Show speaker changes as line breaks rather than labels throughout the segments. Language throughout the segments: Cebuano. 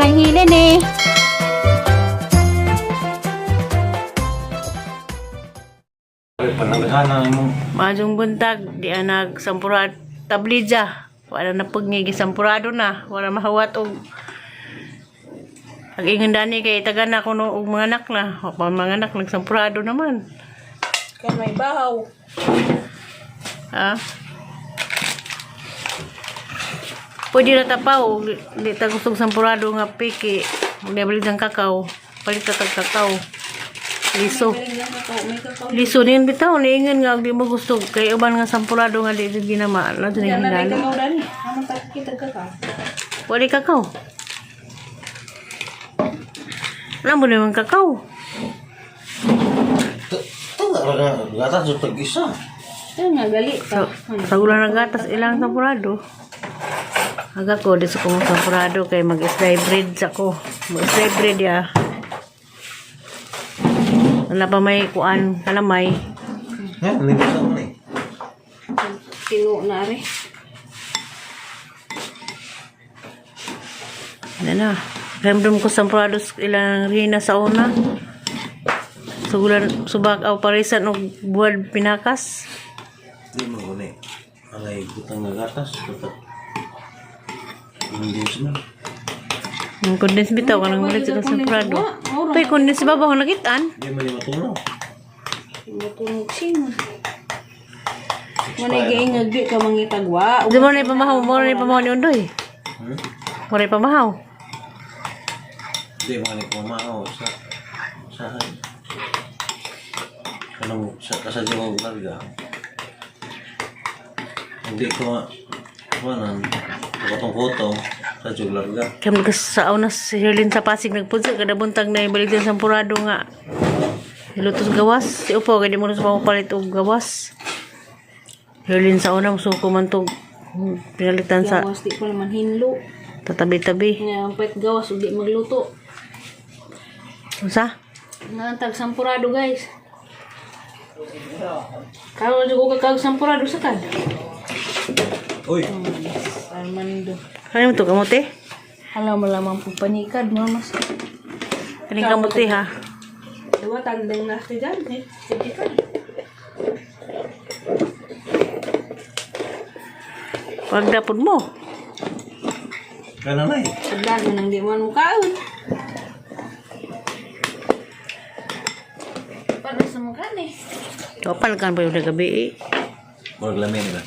lang hilin eh.
Panaghanan mo.
Maayong buntag, di anag sampurad tablija. Wala na pagngigi sampurado na, wala mahawat og ang ingon dani kay taga na kuno og mga anak na, wa pa mga anak nagsampurado naman.
Kaya may bahaw.
Ha? Pwede na tapaw, di ta gustong sampurado nga piki. Di balit ang kakao, palit ta tag kakao. Liso. Liso din bitaw niingon nga og di mo gusto kay uban nga sampurado nga di jud ginama. Na jud
Yan na
hinalo.
kakao dani. Amang kita kakao.
Wala kakao. Wala mo naman kakao.
Taga ra gatas sa tag-isa.
Ay nga gali
Sa, sa ulan ng gatas, ilang sampurado. Aga ko, di sa kumong sampurado kay mag-sly bread ako. Mag-sly bread ya. Wala pa may kuan, kalamay.
Ha, hindi sa man eh.
Tino na are.
Ano na. Ramdam ko sampurado sa ilang rina sa una. Sugulan, subak aw parisan og buwad pinakas.
Di mo guni. Alay butang nga gatas dapat. Hindi sa man.
Ang condense bitaw kanang ulit sa sampurado. Pay condense ba ba nakitaan?
Di man ni matunaw.
Matunog sino. Manay gaingag di ka mangitagwa.
Di mo na ipamahaw, mo na ipamahaw ni Undoy.
Hmm?
Mo na ipamahaw.
Di man ni kumao sa sa kanang sa kasadyo ko larga. Hindi ko ma manan kotong-kotong sa jug larga.
Kaya magkas sa una si Herlin sa Pasig nagpunsa kada buntag na ibalik din sa sampurado nga. Nilutos gawas. Si Upo, kaya di mo na sa papalit og gawas. Herlin sa una, musuko man tog pinalitan sa
Gawas di pa naman hinlo.
tatabi-tabi.
Nga ang pet gawas ug di magluto.
Unsa?
Nga tag sampurado, guys. Karon jud ko kakag sampurado sa kad.
Uy,
Armando.
Ano mo to kamote?
Hala mo lamang po panikad mamas.
Kaning kamote ha.
Diba tandang na ka dyan eh. Sige ka.
Pagdapod mo.
kana na eh.
Pagdag mo nang di man mukaon. Para sa mukha ni.
Kapan kan pa yung gabi eh.
Murag lamin ba?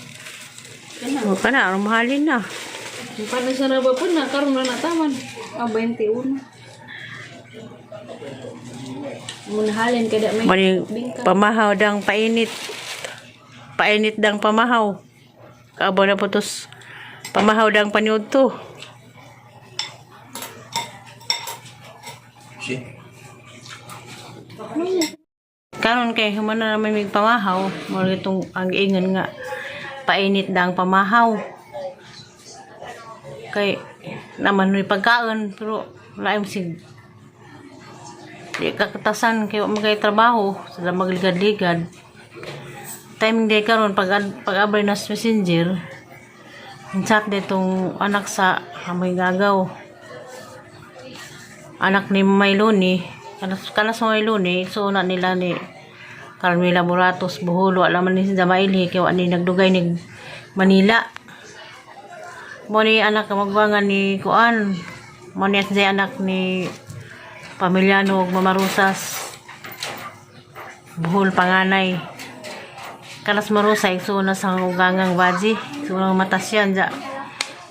O ka na, anong mahalin na.
Para sa raba po na karon na nataman. Ah, 21. Munahalin kada may
Maning
bingka.
pamahaw dang painit. Painit dang pamahaw. Kaabo na po tos pamahaw dang paniud to.
Si.
Karon kay human na naman may pamahaw, mo itong ang ingon nga painit dang pamahaw. Kay naman may pagkaon pero wala yung sig di kakatasan kay wa magay trabaho sila magligad-ligad. Timing day karon pag pag abay nas messenger, chat ditong anak sa amoy gagaw, anak ni Mayloni, kanas kanas sa Mayloni, so na nila ni Carmela Moratos Boholo, alam ni si Damaili kay wa ni nagdugay ni Manila mo ni anak ka magbangan ni kuan mo ni siya anak ni Pamilyano ug Mamarusas Bohol panganay kanas Marusa igsuon na sang ugangang baji igsuon ang matasyan ja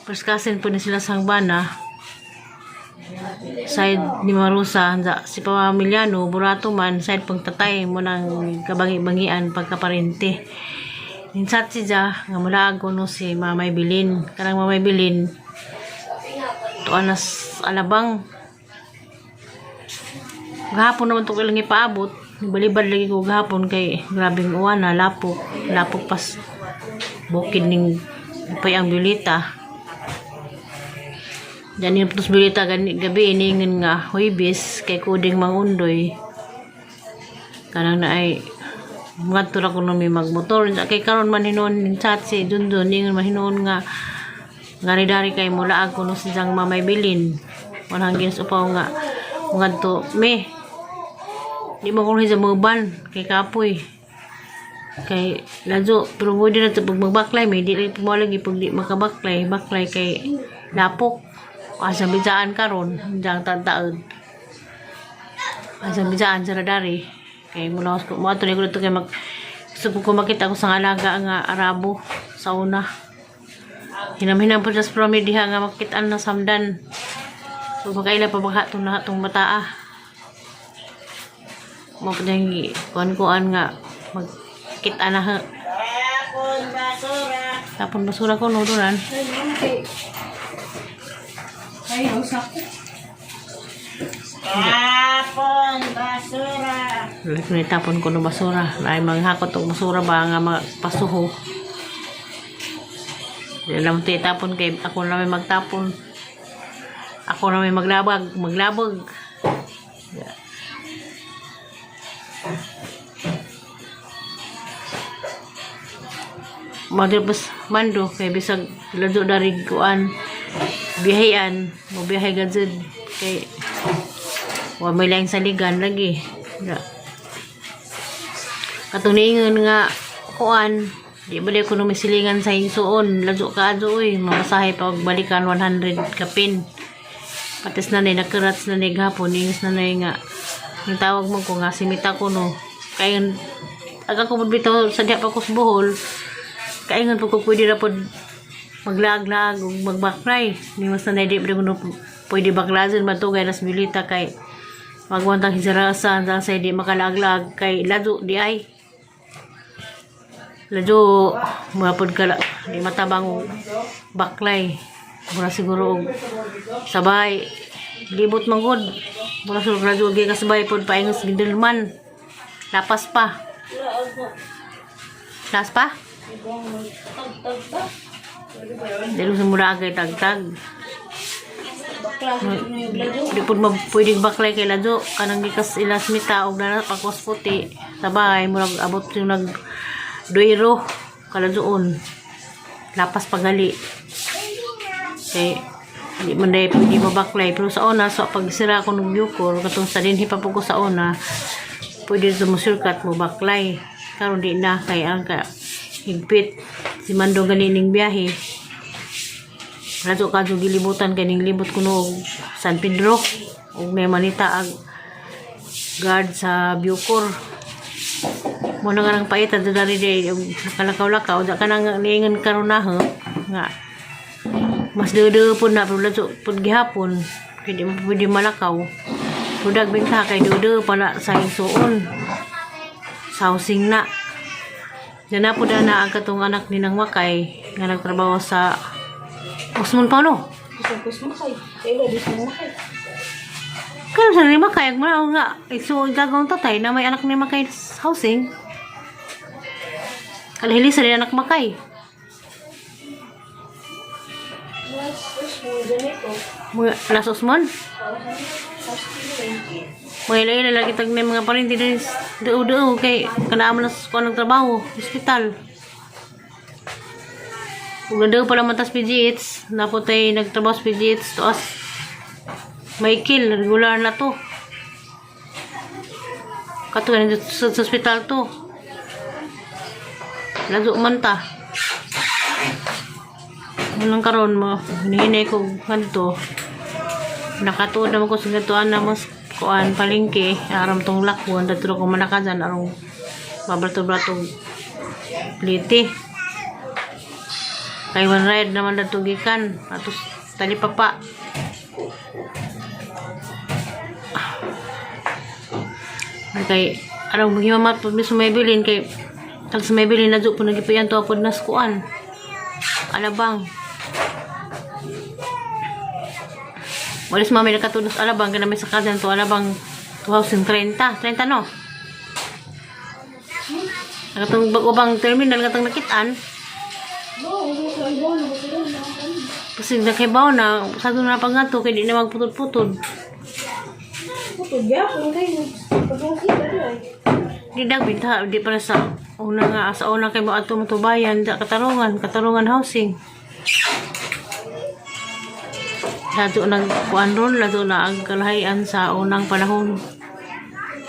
first cousin po ni sila sang bana side ni Marusa ja, si Pamilyano Burato man side pang tatay mo nang kabangi-bangian pagkaparente. Ninsat si ja nga mula no si Mamay Bilin kanang Mamay Bilin tuan nas alabang gahapon naman to ilang ipaabot. Balibad lagi ko gahapon kay grabing uwan na lapok lapok pas bukid ning pay ang Violeta. Diyan yung putos Violeta gani gabi iningon nga Huybis kay kuding mangundoy. Kanang na ay ngadto ra kuno mi magmotor. Kay karon man hinuon chat si Dundun ingon man hinuon nga ngari dari kay mulaag kuno si Jang Mamay Bilin. Manang ginas upaw nga ngadto me. Di mo ko sa muban kay kapoy. Kay ladyo pero pwede na to pag magbaklay may di lang mo lagi pag di makabaklay, baklay kay lapok. Asa bidaan karon, diyang tantaon. Asa bidaan sa radari. Kay mula ko mo ato ni ko dito kay mag gusto ko makita ko sa alaga nga Arabo sa una. Hinam-hinam po sa promi diha nga makitaan na samdan. So makaila pa baka itong lahat tong bataa. Mo pa din kuan-kuan nga magkita na ha. Tapon basura ko no donan.
Ay, usak ko.
Like ni tapon ko no basura. Ay manghakot og basura ba nga magpasuho. Di alam to itapon kay ako na may magtapon. Ako na may maglabag, maglabag. Yeah. Madre pas mando kay bisag ladyo dari kuan biyahean mo biyahe gadzud kay wa may laing saligan lagi. Yeah. Katong niingon nga kuan di ba di ko nung misilingan sa insuon ladyo ka adyo oy mamasahe pa og balikan 100 kapin patis na ni nakarats na ni gahapon ingis na ni nga yung tawag mo ko nga simita ko no kay aga ko pud bitaw sa diha pa ko sa Bohol kaingon po ko pwede ra pod maglaag-laag ug magbaklay ni mas na di ba ko pwede baklazon matugay ras milita kay magwantang hisarasa sa di makalaag-laag kay lado di ay lado mura pod ka di matabang og baklay mura siguro og sabay libot man gud mura siguro lado og ka sabay pod paingos gindulman lapas pa lapas pa. Dili sa mura agay tagtag. Di pod ma pwedeng baklay kay lado kanang gikas ilas mita og nana pagwas puti sa bahay murag abot yung nag duiro kaladoon lapas pagali kay di man dahil pwede mabaklay pero sa una so pag sira ko ng yukor katong sa dinhi pa po ko sa una pwede sa mo shortcut mo baklay karon di na kay ang ka higpit si Mando ganining biyahe. Radyo kadyo gilibutan kay ning libot kuno og San Pedro ug may manita ang guard sa Bucor. Mo na nga nang pait adto dari di og nakalakaw-lakaw da kanang niingon karon na ho nga mas dede pud na pero ladyo pud gihapon kay di mo pwede malakaw. Budag benta kay dede pa na sa isuon. Sa housing na. Diyan na po na ang katong anak ni nang Wakay nga nagtrabaho sa Osmond pa no?
Gusto ko makay. Kaya di mo makay.
Kaya sa ni Makay, ang mga nga, iso gagawin tatay na may anak ni Makay sa housing. Kalahili sa rin anak Makay.
Mas mo ganito.
Mga las Osmond. Mga ila lagi tag may mga parinti din dao-dao kay kanaan na sa kuan ng trabaho, ospital. Ug nandao pala man tas PGH, naputay nagtrabaho sa PGH to as Michael, regular na to. Kato nandito sa ospital to. Lazo man ta. Walang karon mo, hinihinay ko kanto. Nakatuod naman ko sa gatuan na mas kuan palengke, aram tong lakwon, dadto ko manakadan arong babrato-brato plite. Kay one ride naman dadto gikan atos talipapa. Ay, kay arong magimamat pud mismo may bilin kay tag sa may bilin na po nagipiyan to pod nas kuan. Alabang. Walis mami nakatunos alabang kana may sakadan to alabang 2030. 30 no. Katong bago bang terminal katong nakitaan. Kasi nakibaw na, sa doon na pag kay di na magputod-putod.
Putod gyapon kay pagkakita ko ay.
Di dagbit ha, di para sa una nga, sa una kay mo ato matubayan, da katarungan, katarungan housing. Lazo nag kuan ron, lazo na ang kalahian sa unang panahon.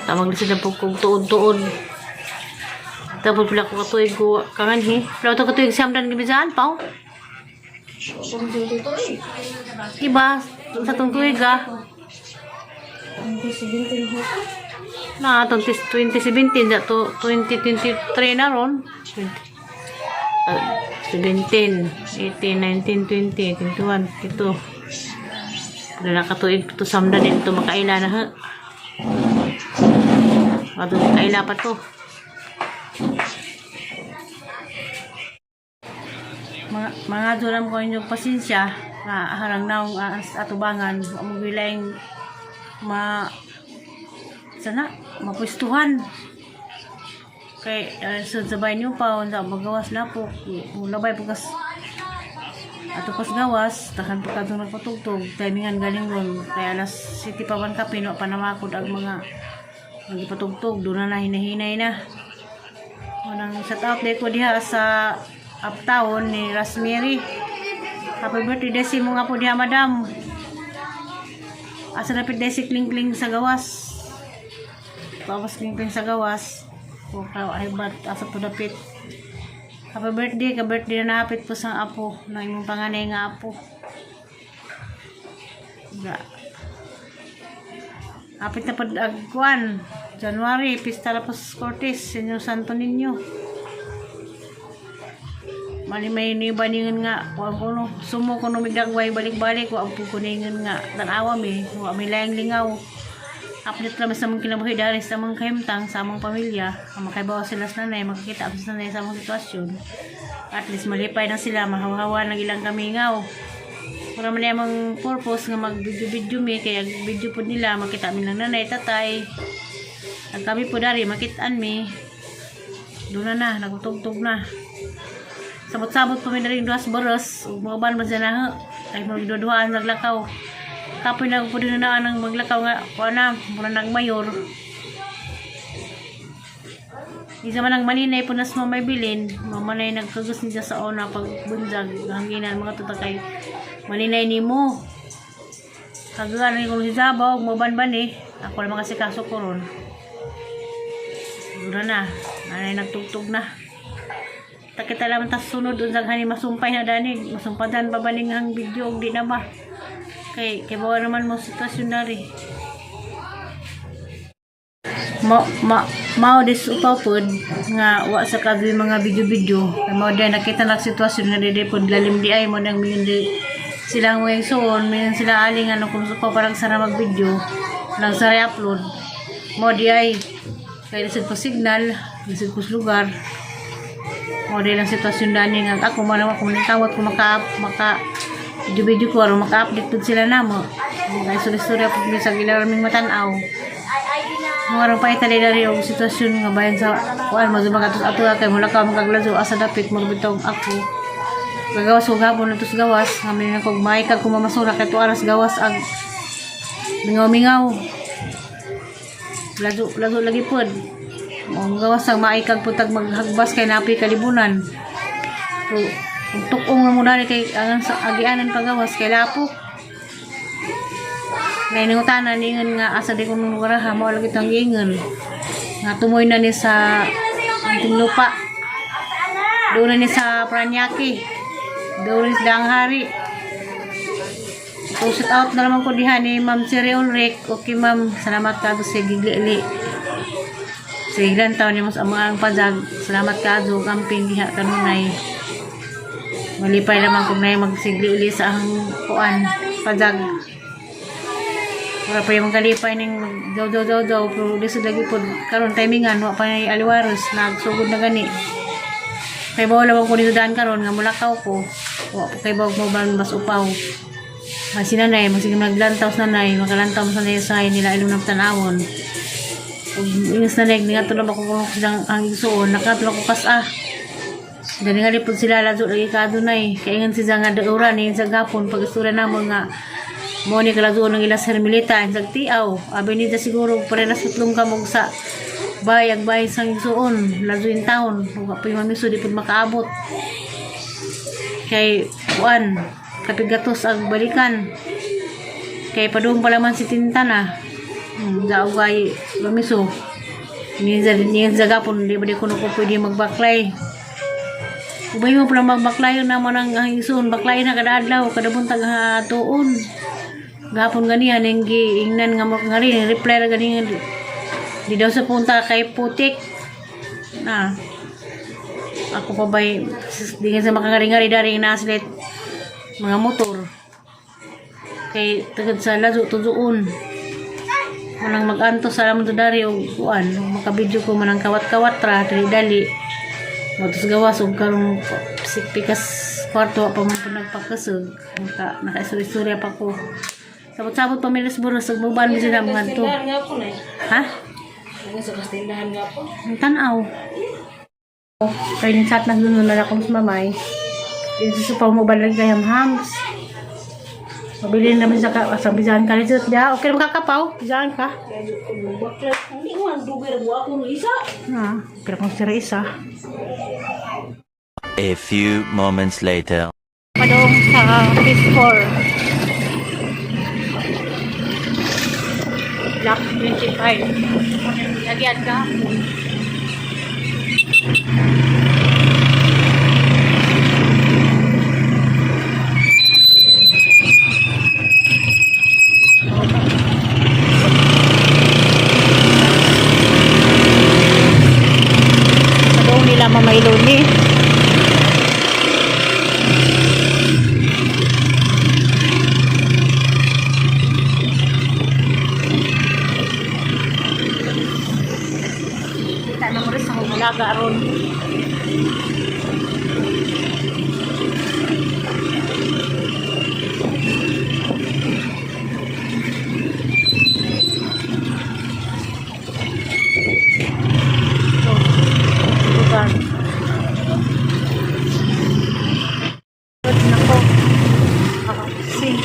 Tamang sila po kung tuod-tuod. Tapos pila ko katuig ko kanganhi. Pila to katuig siyam dan gibisaan pa. Oh. Iba sa tong tuig ah. Na 2017 da to 2023 na ron. 20, 17, 18, 19, 20, 21, 22. Wala na katuig to samdan dito makaila na ha. Ato makaila pa to. Mga duram ko inyong pasensya na harang naong atubangan mo gilaing ma sana mapwestuhan kay sud sa bahay niyo pa unsa magawas na po mulabay po kas ato pas gawas tahan pa kadtong nagpatugtog timingan galing ron kay alas 7 pa man kapin wa pa namakod ang mga nagipatugtog doon na hinahinay na. Unang shout out ko diha sa uptown ni Rasmary. Happy birthday desi mo nga po diha, madam. Asa na desi kling-kling sa gawas. Gawas kling-kling sa gawas. O ka ay bat asa po dapit. Happy birthday, ka birthday na napit po sa apo na imong panganay nga apo. Ga. Apit na pud ag kuan. January, pista na po sa Cortes, Senyor Santo Niño. Mali may ni baningan nga, kuan ko no, sumo ko no migdagway balik-balik, wa po ko ningan nga tan-awa mi, wa mi laing lingaw. Update lang sa mga kinabuhi dahil sa mga kahimtang sa among pamilya, ang makaibaw sila sa nanay, makakita sa nanay sa among sitwasyon. At least malipay na sila, mahawahawa ng ilang kamingaw. Para man among purpose nga mag-video-video mi, kaya video po nila, makita mi lang nanay, tatay. Ang kami po dari, makitaan mi. Doon na na, nagutugtog na. Sabot-sabot pa mi dari duas boros, ug mga ban ba siya na, ay magduduhaan naglakaw. Kapoy na po din na ang maglakaw nga, kuha na, mura nagmayor. Isa man ang maninay po nas mamay bilin, mamanay nagkagus niya sa ona pag bunjag, hanginan mga tutakay. Maninay nimo. Kagalan ni kung si Sabaw, mabanban eh. Ako naman kasi kaso ko ron. Dura na, nanay nagtugtog na. Takita lang tas sunod unsang hani masumpay na dani, masumpadan pa ba ning ang video og di na ba? Kay bawa naman mo sitwasyon na rin. Ma, ma, mao dis upaw pod nga wa sa kabi mga video-video kay mao dai nakita na sitwasyon nga dili pod lalim di ay mo nang miyon di silang way suon miyon sila aling ano kung supa parang sara mag video lang sara upload mo di ay kay lisod ko signal, lisod ko sa lugar. Mo di lang sitwasyon dani nga ako man ako nitawat ko maka maka video video ko aron maka-update pud sila namo. Kay istorya pud mi sa gilaw raming matan-aw. Mga ron pa itali na rin yung sitwasyon nga bayan sa kuan mo mga atos ato kay mula ka magaglazo asa dapit mo bitong ako. Gagawas ko gapon na tos gawas nga may kog may kag kumamasura kay tuaras gawas ang mingaw-mingaw. Lazo lazo lagi pod. Ang gawas ang maikag putag maghagbas kay napi kalibunan. So, ug tukong na mo dali kay ang sa agianan pagawas kay lapok. Nay nangutana ningon nga asa di ko nung lugar ha mo lagi tong giingon. Nga tumoy na ni sa anting lupa. Doon na ni sa Pranyaki. Doon ni sa Danghari. So, shout out na naman ko diha ni Ma'am Siri Ulrich. Okay, ma'am, salamat ka sa giglili. Sa ilan taon ni mo sa mga ang pajag. Salamat ka amping diha kanunay. Malipay naman kung nay magsigli uli sa ang kuan pajag. Wala pa yung kalipay ning daw daw daw daw pero lisod lagi pod karon timingan wa pa nay aliwaros nagsugod na gani. Kay bawal lang ko dito daan karon nga mulakaw ko. Wa pa kay bawag mo ban mas upaw. Mas sinanay, masige maglantaw sa nanay, makalantaw sa nanay sa nila ilong ng tanawon. Ug ingas na neg nga tulog ako kung silang ang igsuon, nakatulog ko kas ah. Dali nga lipod sila lazo lagi ka adunay. Kay ingan siya nga dauran ni sa gapon pag istorya namo nga mo ni kalazuon ng ilas Hermilita sa tiaw. Abi ni siguro pareras putlong kamog sa bay ag bay sang igsuon lazo in town. Ug apoy mamiso di pud makaabot. Kay kuan kapigatos ang balikan. Kay padung pala man si Tinta na. Daogay lamiso. Niyan sa gapon, di ba di kuno ko pwede magbaklay. Ubay mo pala magbaklayon naman ang isuon, baklay na kada adlaw, kada buntag ha tuon. Gapon ganihan, ang giingnan nga mo nga rin, reply ra gani di daw sa punta kay putik. Na. Ako pa ba'y, di nga sa makangari-ngari dari nasilit mga motor. Kay tagad sa lazo tuduon. Manang mag-anto sa lamang to dari og kuan, makabidyo ko manang kawat-kawat ra dali dali. Motos gawas og karong pikas kwarto pa man po nagpakasog. Naka istorya pa ko. Sabot-sabot pa milis buros ug muban mi sila mga to.
Tindahan nga po na eh.
Ha?
Nga sa kastindahan nga po.
Ang tanaw. Kay ning sat na dun na akong mamay. Dito sa pamubalag kay hams. Mabili naman sa ka sa bisahan ka dito. Ya, okay naman kakapaw. Bisahan ka.
Hindi ko ang dugay mo ako ng isa.
Ah, pero kung sira isa.
A few moments later.
Padong sa phase 4. Block 25. Lagyan ka. Padong nila mamailoni. Kita na mo rin sa humalaga aron. So, lugar. Good na ko. See.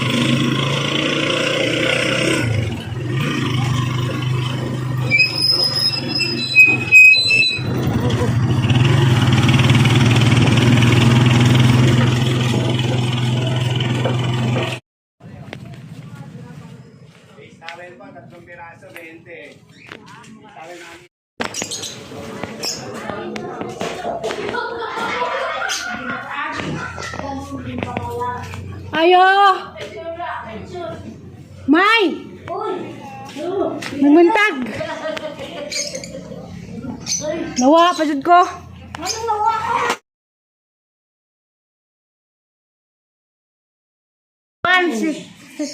Ayo! May! Numuntag! Nawa pa jud ko. Juan, si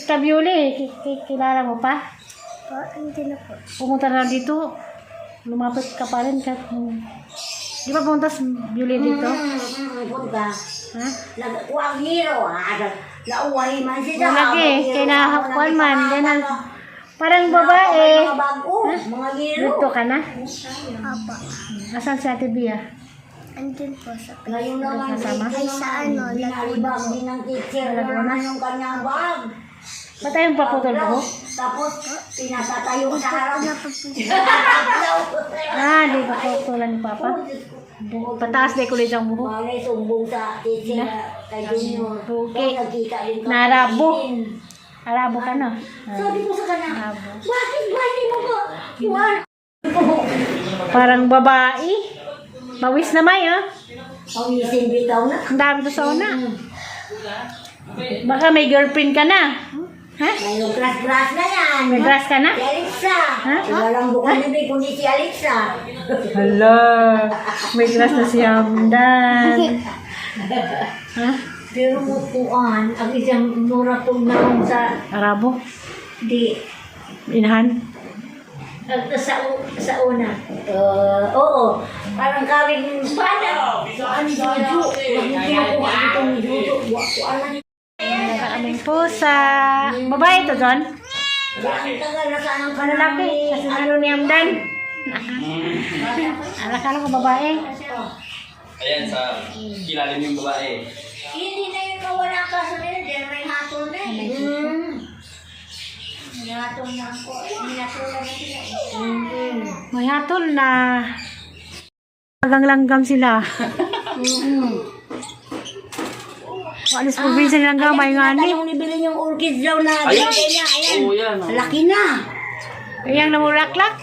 Tabioli, kilala mo pa?
Hindi na po.
Pumunta na dito. Lumapit ka pa rin. Kahit, di ba pumunta si Bioli dito?
Punta.
Ha?
Nagkuwang hero. Nauwahi man siya.
Lagi, kay nakakuan man. Ganun. Parang babae.
Mga bago, mga hero.
Dito ka na?
Apa.
Asan si Ate Bia?
Andun po sa
Ngayon naman,
Kasama?
Ay, sa ano, Laguna
Binalibag
po.
din ng teacher
Laguna?
naman yung kanyang bag.
Ba't tayong paputol mo?
Tapos, pinatatayo sa harap.
Na po po.
Ah, di ba putulan ni Papa? Pataas na kulit ang buhok.
Malay, sumbong sa teacher kay Junior.
Okay.
Kaya nagkita din kami.
Narabo. Arabo ka na.
Sabi ko sa kanya,
Arabo.
bakit ba hindi mo ba? Kuhan.
Parang babae. Mawis na may, ah.
Pawisin bitaw na.
Ang dami to sa una. Baka may girlfriend ka na. Ha?
Mayroong crush-crush na yan.
May grass ka na?
Si Alexa.
Ha?
Walang bukang bibig kundi si Alexa.
Hala. May grass na si Hamdan. Ha?
Pero mutuan, ang isang mura kong naong sa
Arabo?
di
Inahan?
sa una. Oo, parang kawig bana. Saan juju? Kinukuha itong juju. Wa ko alam.
Meron kaming pusa. Babae to, John?
Ang tagal na saan ang
Lalaki. Kasi ano ni Hamdan? Alakala ko babae.
Ayan, sa ilalim yung babae.
Hindi na yun mawala ang kaso nila. Dahil may hatol na eh. May hatol na ako. May hatol na sila.
May hatol na. Hanggang langgam sila. Alis probinsya nilang gamay nga ni.
Ayan, nibili yung orchids daw na
Ayan.
binigay niya. Ayan.
Oo, yan, oh.
Laki na.
Ayang namuraklak.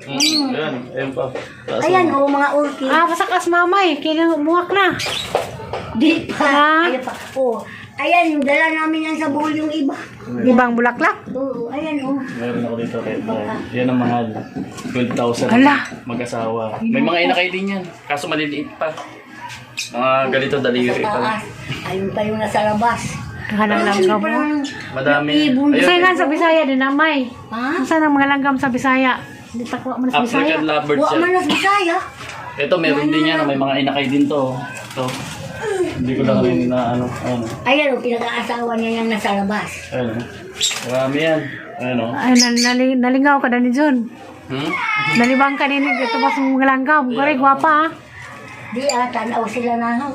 Ayan, ayan pa. Taas
Ayan, oh, mga orchids.
Ah, pasakas mamay. Kaya muwak na.
Di pa.
Ah.
Ayan pa. Oh. Ayan, yung dala namin yan sa Bohol yung iba.
Ibang bulaklak.
Oo, ayan, oh.
Meron ako dito, red line. Yan ang mahal. 12,000.
Ala.
Mag-asawa. May mga inakay din yan. Kaso maliliit pa. Mga ganito daliri
Sa
pa.
taas. Ayun pa yung nasa labas.
Kanang langgam mo.
Madami.
Ibon.
Ayun,
Saan nga sa Bisaya din namay?
Ha?
Saan ang mga langgam sa Bisaya? Hindi takwa man sa Bisaya.
African lovebirds
Wa
yan.
man nas Bisaya.
Ito, meron din yan. May mga inakay din to. Ito. Hindi ko lang rin na ano. Ayan.
Ayan, oh, pinag-aasawa niya yung nasa labas.
Ayan. Marami yan. Ayan o.
Ay, nalingaw ka na ni John.
Hmm?
Nalibang ka din ito pa sa mga langgam. Kore, gwapa ah.
Di ah, tanaw sila na.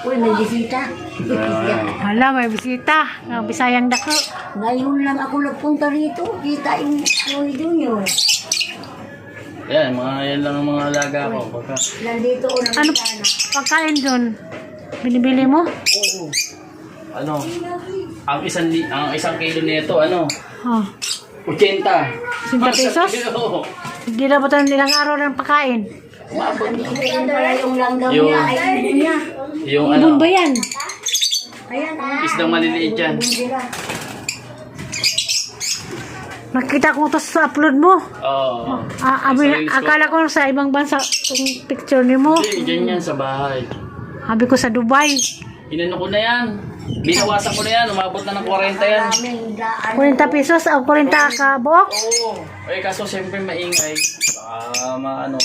Uy, may bisita.
Ayan.
Hala, may bisita. Ang Bisayang dako.
Ngayon lang ako nagpunta rito. Kita yung ano ni Junior.
Ayan, mga yan lang ang mga alaga ko. Pagka,
Nandito ko
Ano
naman sana.
pagkain John? Binibili mo?
Oo.
ano, ang isang kilo nito, ano,
Oh.
80.
80 pesos?
Oo.
Hindi na ba tayo ilang araw ng pagkain?
Ayan pala yung langgam niya. Ay, ibon niya.
Yung
Ibon
ano,
ba yan?
Ayan ah.
isdang maliliit yan.
Ibon sila.
Nakita ko to sa upload mo.
Oo.
Ah, abi,
Sa reels ko.
akala ko sa ibang bansa itong picture ni mo.
Hindi, dyan yan sa bahay.
Sabi ko sa Dubai.
Inano ko na yan. Binawasan ko na yan. Umabot na ng 40 yan.
Maraming daan.
40 pesos o 40 ka buok.
Oo. Eh, kaso siyempre maingay. Baka maano.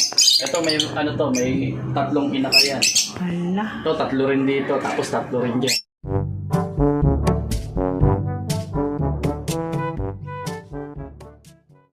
Ito may, ano to, may tatlong inaka yan.
Hala.
Ito, tatlo rin dito. Tapos tatlo rin dyan.